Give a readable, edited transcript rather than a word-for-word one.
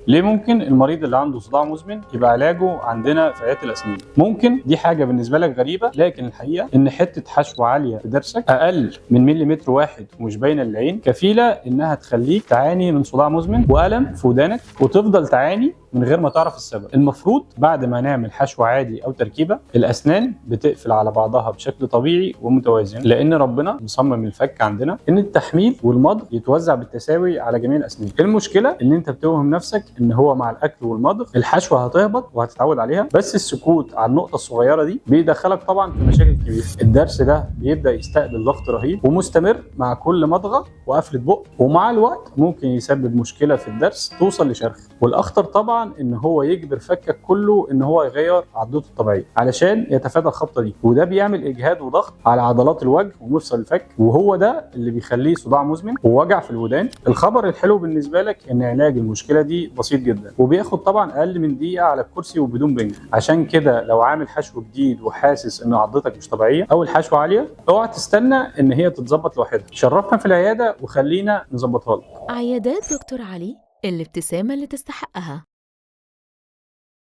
ليه ممكن المريض اللي عنده صداع مزمن يبقى علاجه عندنا في عيادة الاسنان؟ ممكن دي حاجة بالنسبة لك غريبة، لكن الحقيقة ان حتة حشوه عالية في ضرسك اقل من مليمتر واحد ومش باينة للعين كفيله انها تخليك تعاني من صداع مزمن والم في ودانك، وتفضل تعاني من غير ما تعرف السبب. المفروض بعد ما نعمل حشو عادي او تركيبه، الاسنان بتقفل على بعضها بشكل طبيعي ومتوازن، لان ربنا مصمم الفك عندنا ان التحميل والمضغ يتوزع بالتساوي على جميع الاسنان. المشكلة ان انت بتوهم نفسك ان هو مع الاكل والمضغ الحشوه هتهبط وهتتعود عليها، بس السكوت على النقطة الصغيرة دي بيدخلك طبعا في مشاكل كبيرة. الضرس ده بيبدا يستقبل ضغط رهيب ومستمر مع كل مضغة وقفله بق، ومع الوقت ممكن يسبب مشكلة في الضرس توصل لشرخ. والاخطر طبعا ان هو يجبر فكك كله ان هو يغير عضته الطبيعية علشان يتفادى الخبطه دي، وده بيعمل اجهاد وضغط على عضلات الوجه ومفصل الفك، وهو ده اللي بيخليه صداع مزمن ووجع في الودان. الخبر الحلو بالنسبة لك ان علاج المشكلة دي بسيط جدا، وبياخد طبعا اقل من دقيقة على الكرسي وبدون بنج. عشان كده لو عامل حشو جديد وحاسس ان عضتك مش طبيعية او الحشوه عالية، اوعى تستنى ان هي تتظبط لوحدها. شرفنا في العيادة وخلينا نظبطها لك. عيادات دكتور علي، الابتسامة اللي تستحقها.